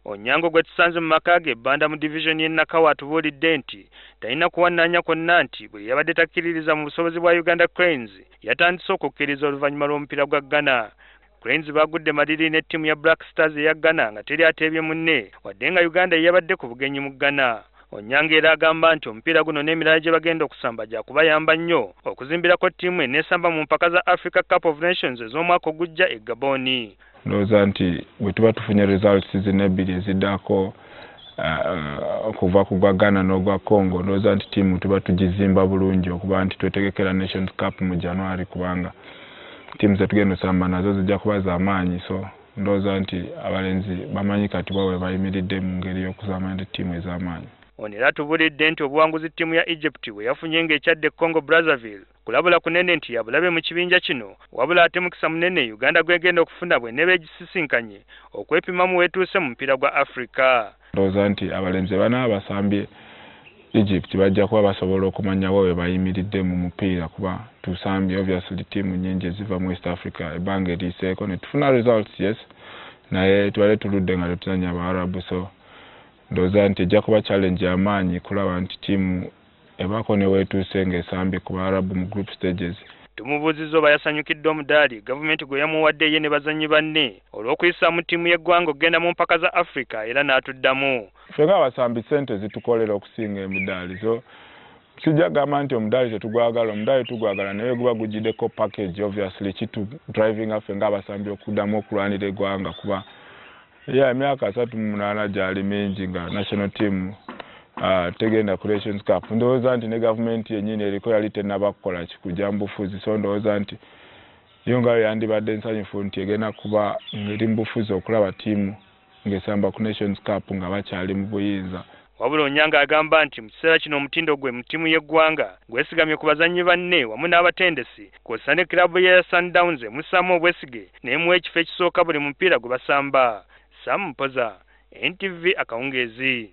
Onyango gwe tusanze mu maka ge Banda mu divizoni y'e Nakawa atubuulidde nti talina kuwannaanya kwonna nti bwe yabadde takkiririza mu busobozi bwa Uganda Cranes yatandise okukkiriza oluvannyuma lw'omupiira gwa Ghana. Cranes baagudde maliri ne ttiimu ya Black Stars eya Ghana nga teri ateebye munne wadde nga Uganda yeyabadde ku bugenyi mu Ghana. Onyango era agamba nti omupiira guno n'emirala gye bagenda okusamba gya kubayamba nnyo okuzimbirako ttiimu eneesamba mu mpaka za Africa Cup of Nations ez'omwaka ogujja e Gabon. Ndowooza nti bwe tuba tufunye results zino ebbiri eziddako okuva ku gwa Ghana n'ogwa Congo, ndowooza nti ttiimu tuba tugizimba bulungi okuba nti twetegekera Nations Cup mu January, kubanga ttiimu zetugenda osamba nazo zijja kuba z'amaanyi. So ndowooza nti abalenzi bamanyi kati bo bwe bayimiridde mu ngeri y'okusamba ne ttiimu ez'amaanyi. Ono era atubulidde nti obuwanguzi ttiimu ya Egypt bwe yafunye ng'ekyadde Congo Brazzaville kulabula kunene nti yabulabe mu kibinja kino, wabula ate mukisa munene Uganda gwegenda okufuna bwe neeba egisisinkanye okwepimamu weetuuse mu mupiira gwa Africa. Ndowooza nti abalenzi banaaba basambye Egypt bajja kuba basobola okumanya wa we bayimiridde mu mupiira, kuba tusambye obviously ttiimu nnyingi eziva mu West Africa ebbanga eriyiseeko ne tufuna results, yes, naye tubadde tuludde nga tetuzannya Abawarabu. So ndowooza nti ejja kuba challenge y'amaanyi kulaba nti ttiimu ebaako ne weetuuse ng'esambye ku Baarabu mu group stages. Tumubuuzizza oba yasanyukidde omudaali gavumenti gwe yamuwadde ye ne bazannyi banne olw'okuyisaamu ttiimu y'eggwanga okugenda mu mpaka za Africa, era n'atuddamu. Ffe ng'abasambi ssente zitukolera okusinga emidaali, so sijja gamba nti omudaali tetugwagala. Omudaali tugwagala, naye guba gugiddeko package, obviously kitu drivinga ffe ng'abasambi okuddamu okulwanira eggwanga, kuba ya emyaka 38 gyali mingi nga national team tegenda ku Nations Cup. Ndowooza nti ne gavumenti yennyini eriko yali tennaba kukola kikujja mu bufuzi, so ndowooza nti yo nga yandibadde nsanyufu nti egenda kuba ng'eri mu bufuzi okulaba ttiimu ng'esamba ku Nations Cup nga bakyali mu buyinza. Wabula Onyango agamba nti mu kiseera kino omutindo gwe mu ttiimu y'eggwanga gwesigamye ku bazannyi banne wamu n'abatendesi, kw'ossa ne kiraabu ya Sundowns emussaamu obwesige n'emuwa ekifo ekisooka buli mupiira gwe basamba. Sam Mpoza, NTV akawungeezi.